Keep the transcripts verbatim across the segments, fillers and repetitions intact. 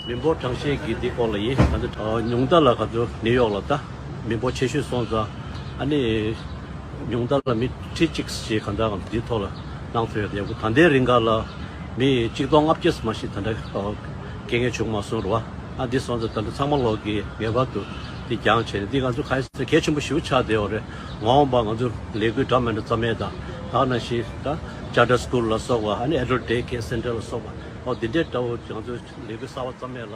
མི་འབོར་གྲངས་བཤེར་གྱི་འདི་སྐོར་ལ་ཡིན། ད་ལྟ་ཉུང་མཐའ་ལ་ག་ཚོད་ནིའུ་ཡོག་ལ་ད་མི་འབོར་ཆེ་ཤོས་སོང་ཙང་། ཨ་ནི་ཉུང་མཐའ་ལ་མི་ཁྲི་གཅིག་ཞིག་གང་ལྟར་འདིའི་ཐོག་ལ་གནང་ཐུབ་ཡོད། ད་ལྟའི་རིང་ག་ལ་མི་གཅིག་སྟོང་ལྔ་བརྒྱ་མ་ཞིག་ད་ལྟ་སྐྱེ་མཁན་བྱུང་མ་སོང་རེད་བ། ཨ་འདི་སོང་ཙང་ད་ལྟ་ཚང་མ་ལོག་གི་ངེས་པར་དུ་འདི་རྒྱང་བྱས་ནས། འདི་ང་ཚོ་ག་ཚོད་གལ་ཆེན་པོ་ཞེ་པོ་ཆགས་བསྡད་ཡོད་རེད། མ་འོངས་པ་ང་ཚོ་ལས་འགུལ་འདྲ་མི་འདྲ་རྩ་མེད་དང་། ད་ནང་བཞིན་ད་Charter School ལ་སོགས་པ། ཨ་ནི་Adult Day Care Center ལ་སོགས་པ། ཨོ་འདི་འདྲའི་འདྲ་བོ་ང་ཚོ་ལས་འགུལ་གསར་པ་རྩ་མེད་ལ་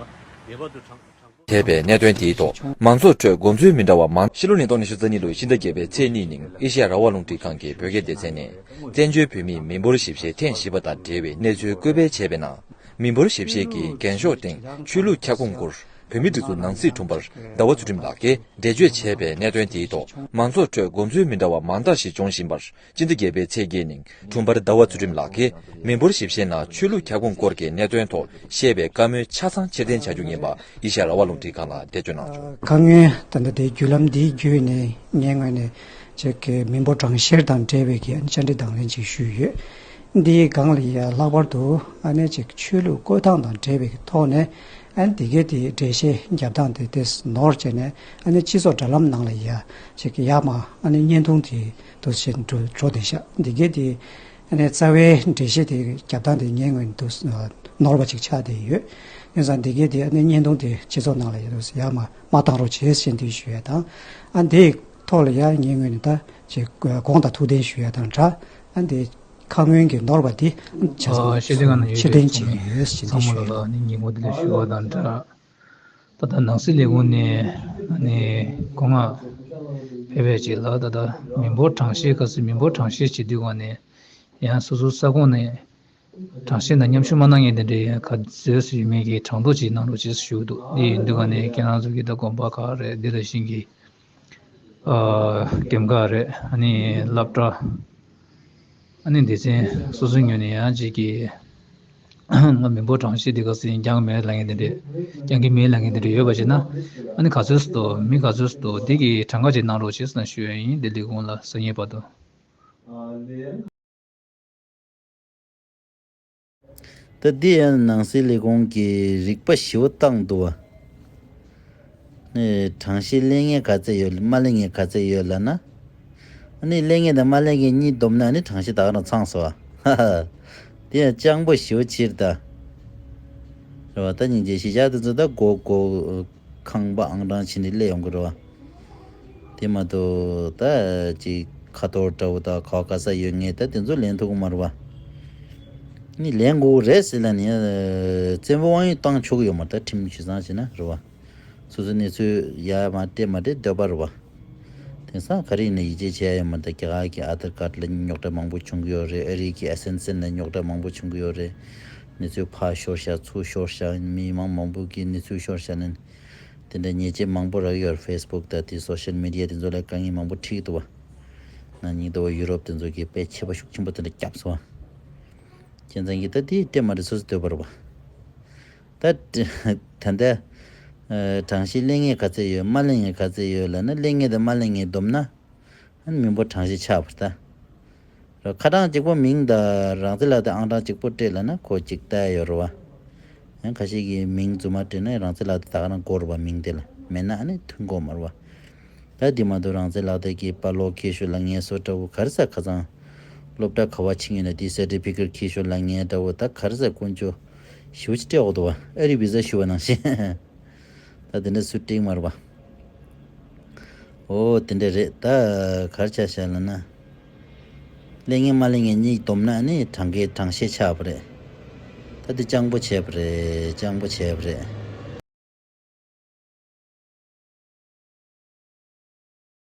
ངེས་པར་དུ་དྲང་དྲང་པོ། ཐེབས་པའི་གནད་དོན་དེའི་ཐོག་མང་ཚོགས་ཁྲོད་དགོངས་ཚུལ་མི་འདྲ་བ་མང་། ཕྱི་ལོ་ཉིས་སྟོང་ཉི་ཤུ་རྩ་གཉིས་ལོའི་ཕྱི་ཟླ་བརྒྱད་པའི་ཚེས་གཉིས་ཉིན་ཨེ་ཤེ་ཡ་རང་དབང་རླུང་འཕྲིན་ཁང་གི་བོད་སྐད་སྡེ་ཚན་ནས། བཙན་བྱོལ་བོད་མིའི་མི་འབོར་ཞིབ་བཤེར་ཐེངས་བཞི་པ་དང་འབྲེལ་བའི་གནས་ཚུལ་བཀོད་སྤེལ་བྱས་པའི་ནང་། མི་འབོར་ཞིབ་བཤེར་གྱི་འགེངས་ཤོག་སྟེང་ཆོས་ལུགས་ཁྱབ་ཁོངས་སྐོར་བོད་མིའི་སྒྲིག་འཛུགས་ནང་སྲིད་དྲུང་འཕར་ཟླ་བ་ཚུལ་ཁྲིམས་ལགས་ཀྱིས་འགྲེལ་བརྗོད་བྱས་པའི་གནད་དོན་དེའི་ཐོག་མང་ཚོགས་ཁྲོད་དགོངས་ཚུལ་མི་འདྲ་བ་མང་དག་ཞིག་འབྱུང་བཞིན་པར། སྤྱི་ཟླ་བརྒྱད་པའི་ཚེས་བརྒྱད་ཉིན་དྲུང་འཕར་ཟླ་བ་ཚུལ་ཁྲིམས་ལགས་ཀྱིས་མི་འབོར་ཞིབ་བཤེར་ནང་ཆོས་ལུགས་ཁྱབ་ཁོངས་སྐོར་གྱི་གནད་དོན་ཐོག་བཤད་པའི་བཀའ་མོལ་ཆ་ཚང་ཕྱིར་འཐེན་བྱ་རྒྱུ་ཡིན་པ་ཨེ་ཤེ་ཡ་རང་དབང་རླུང་འཕྲིན་ཁང་ལ་འགྲེལ་བརྗོད་གནང་བྱུང་། ཁ་སྔོན་ད་ལྟ་དེའི་བརྒྱུད་ལམ་འདིའི་བརྒྱུད་ནས་ངའི་ངོས་ནས་ཅིག་གི་མི་འབོར་གྲངས་བཤེར་དང་འབྲེལ་བའི་གི་བཅར་འདྲི་དང་ལེན་ཅིག་ཞུས་ཡོད། འདིའི་སྒང་ལ་ཡ་ལྷག་པར་དུ་ཨ་ནི་ཅིག་ཆོས་ལུགས་བསྐོས་ཐང་དང་འབྲེལ་བའི་གི་ཐོག་ནས། ཨ་ནི་དེ་གའི་དེའི་འགྲེལ་བཤད་རྒྱབ་སྟངས་དེ་དེ་ནོར་བྱས་ནས། ཨ་ནི་སྤྱི་ཚོགས་དྲ་ལམ་ནང་ལ་ཡ་ཅིག་ཡར་མར་ཨ་ནི་བརྙན་ཐུང་དེ་འདུག་སེ་འགྲོ་འགྲོ་བསྡད་ཤག་འདི་གའི་དེ་ཨ་ནི་རྩ་བའི་འགྲེལ་བཤད་དེ་རྒྱབ་སྟངས་དེ་ངའི་ངོས་ནས་འདུག་ནོར་བ་ཅིག་ཆགས་བསྡད་ཡོད། ཡིན་ཙང་འདི་གའི་དེ་ཨ་ནི་བརྙན་ཐུང་དེ་སྤྱི་ཚོགས་ནང་ལ་ཡ་འདུག་སེ་ཡར་མར་མ་བཏང་རོགས་བྱེད་ཟེར་འདི་ཞུ་ཡ་དང་། ཨ་འདིའི་ཐོག་ལ་ཡ་ངའི་ངོས་ནས་ད་ཅིག་དགོངས་དག་ཐུགས་བདེན་ཞུ་ཡ་དང་སྦྲགས། ཨ་འདི་ཁ་སྔོན་གྱི་ནོར་བ་འདི་ཆ་ཚང་ཨ་ཤེས་ལྡན་ཁང་ནང་ཡོད་ཕྱིར་འཐེན་པའི་ཚོགས་མི་བྱས་ཡོད་ཟེར་ཚང་འདི་མ་ཞུ་ལ་ཡ། ལ་ནི་ཉིན་མོ་འདི་ལ་ཞུ་བ་དང་སྦྲགས། ད་ལྟ་ནང་སྲིད་ལས་ཁུངས་ནས་ནི་གོ་སྐབས་ཕེབས་པའི་རྗེས་ལ། ད་ལྟ་མི་འབོར་གྲངས་བཤེར་སྐབས་སུ་མི་འབོར་གྲངས་བཤེར་བྱེད་དུས་སྒང་ནས་ཡང་སོ་སོའི་ས་ཁོངས་ནས་གྲངས་བཤེར་ནང་མཉམ་ཞུགས་མ་གནང་མཁན་དེ་འདྲའི་ག་ཚོད་ཡོད་མེད་ཀྱི་གྲངས་ཐོ་ཅིག་གནང་རོགས་བྱེད་ཞུ་འདུག་འདི་ཡིན་དུས་སྒང་ནས་ཁྱེད་རང་ཚོ་གི་ད་དགོན་པ་ཁག་རེད། འདི་ལ་བཞིན་གྱི་ཨ་དགོན་ཁག་རེད། ཨ་ནི་སློབ་གྲྭ། ཨ་ནི་སྡེ་ཚན་སོ་སོའི་ངོས་ནས་ཡང་ཅིག་གི་ང་མི་འབོར་གྲངས་བཤེར་འདི་ག་ཚོད་ཡིན་རྐྱང་མེད་ལབ་མཁན་དེ་འདྲས། རྐྱང་གི་མེད་ལབ་མཁན་དེ་འདྲས་ཡོད་པ་བྱས་ན། ཨ་ནི་ག་ཚོད་སུ་འདུག་མི་ག་ཚོད་སུ་འདུག་འདི་གི་གྲངས་ཀ་ཅིག་གནང་རོགས་བྱེད་ཟེར་ན་ཞུ་ཡ་ཡིན། བདེ་ལེགས་ཀུན་ལ་སང་ཉིན་བར་དུ། ད་འདི་ཡང་ནང་སྲིད་ལས་ཁུངས་ཀྱི་རིག་པ་ཞེ་པོ་བཏང་འདུག་བ། ནས་གྲངས་བཤེར་ལེན་མཁན་ག་ཚད་ཡོད། མ་ལེན་མཁན་ག་ཚད་ཡོད་ལབ་ན། ཨ་ནི་ལེན་མཁན་དང་མ་ལེན་མཁན་གཉིས་བསྡོམས་ན་ཨ་ནི་གྲངས་བཤེར་ད་ག་རང་ཚང་སོང་བ། དེ་ཡང་སྤྱང་པོ་ཞེ་པོ་ཕྱིར་ད། རེད་བ། ད་སྙིང་རྗེ་གཞིས་ཆགས་དེ་ཚོ་ད་སྒོ་སྒོ་ཁང་པ་ཨང་གྲངས་ཕྱིན་ནས་སླེབས་ཡོང་གི་རེད་བ། དེ་མ་གཏོགས་ད་ཅིག་ཁ་ཐོར་འདྲ་བོ་དང་ག་བ་ག་ས་ཡོད་མཁན་ད་དེ་ཚོ་ལེན་ཐུབ་ཀྱི་མ་རེད་བ། ནི་ལེན་དགོས་རེད་ཟེར་ལབ་ནས་བཙན་པོ་དབང་ཡོད་བཏང་ཆོག་གི་ཡོད་མ་རེད། ད་ཁྲིམས་གཞི་བཟང་བྱས་ན་རེད་བ། སོ་སོའི་གནས་ཚུལ་ཡར་མར་སྤྲད་མ་སྤྲད་འདོད་པ་རེད་བ། དེང་སང་ག་རེ་ཡིན་ན་ཡིད་ཆེས་བྱེད་ཡ་ཡོད་མ་རེད། ད་རྒྱ་གར་གྱི་ཨ་དྷར་ཀར་ལ་རྙོག་དྲ་མང་པོ་བྱུང་གི་ཡོད་རེད། ཨ་རི་གི་ཨེ་སེན་སན་ལ་རྙོག་དྲ་མང་པོ་བྱུང་གི་ཡོད་རེད། གནས་ཚུལ་ཕར་ཤོར་ཤག་ཚུར་ཤོར་ཤག་མི་མང་མང་པོ་གི་གནས་ཚུལ་ཤོར་ཤག་ནས། དེ་འདྲ་ཉེས་ཆད་མང་པོ་རག་ཡོད་རེད། ཕེ་སི་བུག་དང་དེ་སོ་ཤལ་མི་ཌི་ཡ་དེ་ཚོ་ལ་དཀའ་ངལ་མང་པོ་འཕྲད་ཀྱི་འདུག་བ། ན་ནིང་ལྟ་བུ་ཡུ་རོབ་དེ་ཚོ་གིས་དཔེ་ཆད་པ་ཤུགས་ཆེན་པོ་དེ་འདྲ་བརྒྱབ་སོང་བ། ཁྱེད་ཚང་གིས་ད་དེ་སྤྲད་མ་སྤྲད་སོ་སོ་འདོད་པ་རེད་བ། ད་ད་ལྟ་ཨ་གྲངས་བཤེར་ལེན་མཁན་ག་ཚད་ཡོད། མ་ལེན་མཁན་ག་ཚད་ཡོད་ལབ་ན། ལེན་མཁན་དང་མ་ལེན་མཁན་བསྡོམས་ན། ཨ་ནི་མི་འབོར་གྲངས་བཤེར་ཆགས་པ་རེད་ད། ར་ཁ་གྲངས་གཅིག་པོ་མིང་དང་རང་བཙན་ལག་དེབ་ཨང་གྲངས་གཅིག་པོ་སྤྲད་ལབ་ན་ཁོ་གཅིག་ལྟ་ཡ་ཡོད་རེད་བ། ཡང་ཁ་ཤས་ཀྱིས་མིང་རྫུན་མ་སྤྲད་ན་རང་བཙན་ལག་དེབ་ད་ག་རང་དགོས་རེད་བ། མིང་དེ་ལ་མེད་ན་ཨ་ནི་ཐོན་གྱི་མ་རེད་བ། ད་དེ་མ་གཏོགས་རང་བཙན་ལག་དེབ་ཀྱི་པར་སློག་འཁྱེར་ཤོག་ལབ་མཁན་བཟོ་འདྲ་བོ་ག་རེ་ཟ། ཁ་སང་སློབ་གྲྭ་ག་པར་ཕྱིན་ཡོད་ན་དེའི་སར་ཊི་ཕི་ཀེཊ་འཁྱེར་ཤོག་ལབ་མཁན་འདྲ་བོ་ད་ག་རེ་ཟ་དཀོན་མཆོག་ཞེ་པོ་ཅིག་སྤྲད་འོག་འདུག་བ། ཨ་རི་བི་ཟ་ཞུ་བ་ནང་བཞིན། ད་དེ་འདྲ་སུ་སྤྲད་མ་རེད་བ། ཨོ་དེ་འདྲ་རེད། ད་ག་རེ་ཆགས་ཤག་ལབ་ན། ལེན་མཁན་མ་ལེན་མཁན་གཉིས་བསྡོམས་ན་ནི་གྲངས་ཀའི་གྲངས་བཤེར་ཆགས་པ་རེད། ད་དེ་སྤྱང་པོ་བྱས་པ་རེད། སྤྱང་པོ་བྱས་པ་རེད།